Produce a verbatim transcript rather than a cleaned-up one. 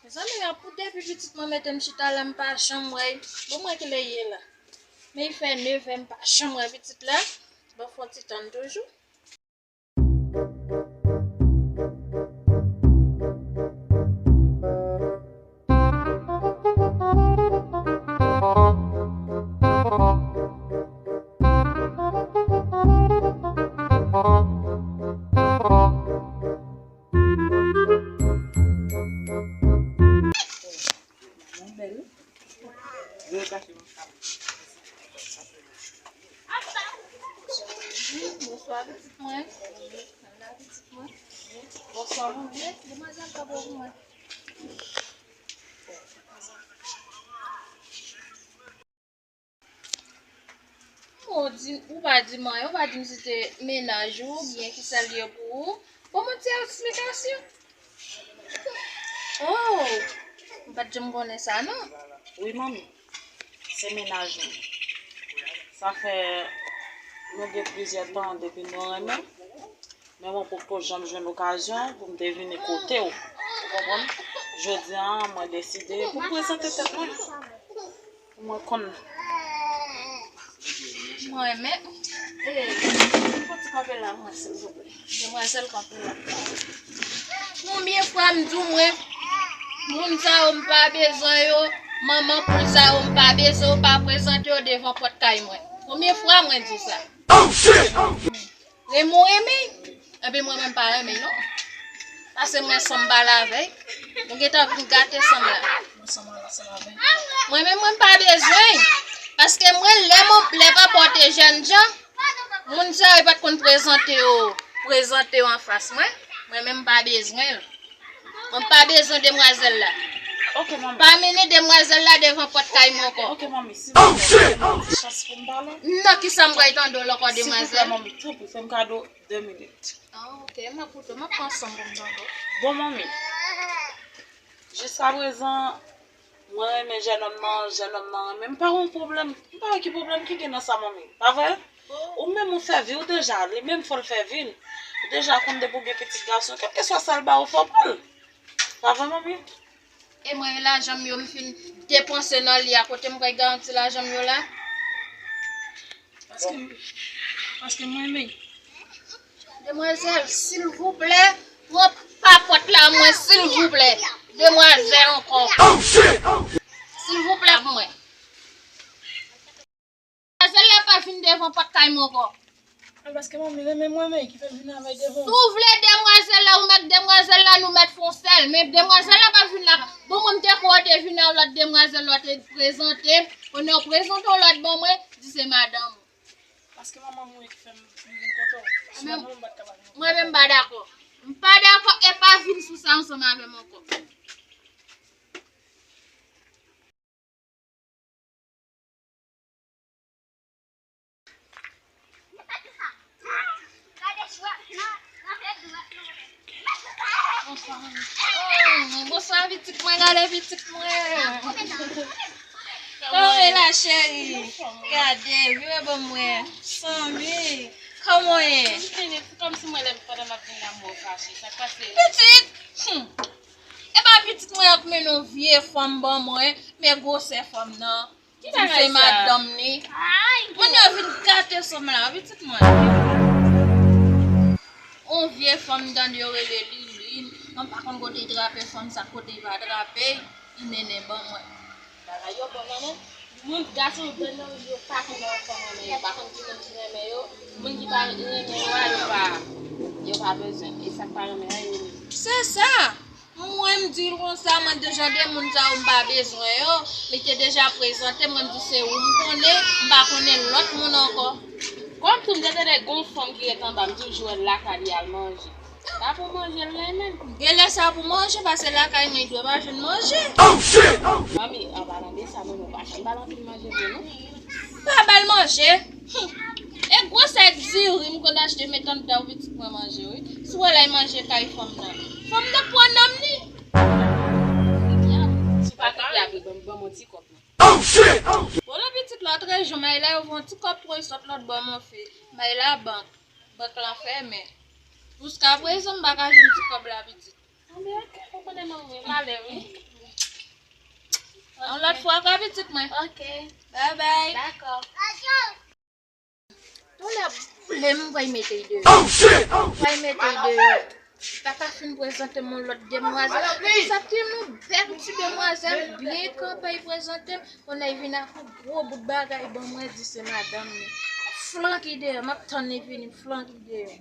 Mezanmi, a pou depi pitit mwen mete m chita la, m pa janm wè l. Bon, mwen ki lè ye la. Men li fè nevè, m pa janm wè pitit la. Bon, fò ti tann toujou. Bonswa, pitit mwen. Bonswa, manmi. Demwazèl, pa bon pou mwen. Ou di, ou pa di m anyen, ou pa di m si se mennaj ou oubyen ki sa l ye pou ou. Ban m yon ti eksplikasyon. Oh, m pa t janm konnen sa, non. Wi, manmi. Se mennaj mwen. Sa fè nou gen plizyè tan depi nou renmen. Men mwen poko janm jwenn okazyon pou m te vini kote w. Ou konprann? Jodi a, mwen deside pou m prezante tèt mwen. Pou mwen konn. Mwen menm. Ee, fò ti kanpe la, mwen, silvouplè. Demwazèl, kanpe la. Konbyen fwa m di w, mwen, moun sa yo, m pa bezwen yo, manman poul sa yo, m pa bezwen yo, pa prezante yo devan pòt kay mwen. Konbyen fwa mwen di w sa? Renmen w renmen, epi mwen menm pa renmen l non. Pase mwen sanm pale avè l, nou gentan vin gate sanm la. Mwen sanm pale avè l. Mwen menm mwen pa bezwen l. Paske mwen lè mwen lè papa w te jènjan, moun sa yo pa t konn prezante yo, prezante yo anfas mwen. Mwen menm m pa bezwen l. Mwen pa bezwen demwazèl la. Ok, manmi. Pa mennen demwazèl la devan pòt kay mwen ankò. Ok, manmi, silvouplè, fè m yon ti chans pou m pale. Nan kisa m pral tande w la ankò, demwazèl? Silvouplè, manmi, tanpri, fè m kado de minit. Ah, ok, m ap koute w, m ap pran san m pou m tande w. Bon, manmi, jiskaprezan, mwen renmen jènòm nan, jènòm nan renmen m. M pa wè yon pwoblèm, m pa wè ki pwoblèm ki gen nan sa, manmi. Pa vre? Ou menm ou fè vi w deja, li menm fò l fè vi l. Ou deja konn depi w gen pitit gason, kèlkeswa sa l ba ou, fò w pran l. Pa vre, manmi? E mwen, lajan m yo, m fin depanse nan li a, kote m pral garanti lajan m yo la? Paske, paske mwen renmen. Demwazèl, silvouplè, pran papòt la mwen, silvouplè. Demwazèl ankò. Silvouplè pou mwen. Demwazèl la pa vin devan pòt kay mwen ankò. A, paske manmi renmen mwen, men ki fè l vin avè devan. Si w vle demwazèl la, ou mèt demwazèl la, nou mèt fè yon sèl. Men demwazèl la pa vin la. Bon, mwen, m te kwè w te vin ak lòt demwazèl, lòt te prezante. Kounye a w prezante yon lòt ban mwen, di se madanm ou. Paske manman mouri ki fè m vin kote w. Si manman m pa t ka pa vin. Mwen menm m pa dakò. M pa dakò e pa vin sou sa ansanm avè m ankò. Bonswa, manmi. Oh, bonswa, pitit mwen, gade pitit mwen. Kòman w ye la, cheri? Gade, vire ban mwen. Sanmi, kòman w ye? M fini, se kòmsi mwen lè m, pandan m ap vin la, mwen fache. Sa k pase? Pitit! Hmm. E pa pitit mwen ap mennen yon vye fanm ban mwen, men gwosè fanm nan. Ki bagay sa? Di se madanm ni. Ay, moun yo vin gate sanm la, pitit mwen. On vye fanm m tande yo rele Liline. Mwen pa konn kote l trape fanm sa, kote l va trape, li mennen ban mwen. Bagay yo bon non, men moun gason yo bon non, yo pa konn lè yon fanm renmen yo, yo pa konn ki moun ki renmen yo, moun ki pa renmen yo a, yo pa, yo pa bezwen, e sa k pa renmen an, yo renmen. Se sa! Mwen, m di l konsa, mwen deja de moun sa yo, m pa bezwen yo. Li te deja prezante, mwen, m di se ou m konnen, m pa konnen lòt moun ankò. Kòm tou m te tande gon fanm ki ret anba, m toujou wè l lakay li al manje. Pa pou manje l renmen. Genlè sa pou manje, paske lakay mwen, li dwe pa jwenn manje. Manmi, an palan de sa, manmi, ou pa janm ba l anpil manje vre, non? Pa ba l manje. Hum. E gwosè diri m konn achte met anndan pitit mwen manje, wi. Si w wè l al manje kay fanm nan. Fanm nan pran nanm li. Si w pa kite apre, ban m, ban m yon ti kòb, non. Bon, nan pitit lòt rejyon, may la yo voye yon ti kòb pou l sot lòt bò, monfe. May la bank. Bank lan fèmen. Jiskaprezan, m pa ka jwenn ti kòb la, pitit. Anben, ok, ou konnen manmi, malè, wi. Yon lòt fwa ankò pitit mwen. Ok. Bye bye. Dakò. Tande boule m pral mete l deyò. Pral mete l deyò. Li pa ka fin prezante m yon lòt demwazèl. Sa te yon bèl ti demwazèl byen kanpe prezante m. Kounye a vin ak yon gwo bout bagay ban mwen di se madanm li. Flanke l deyò, m ap tann li vini, flanke l deyò.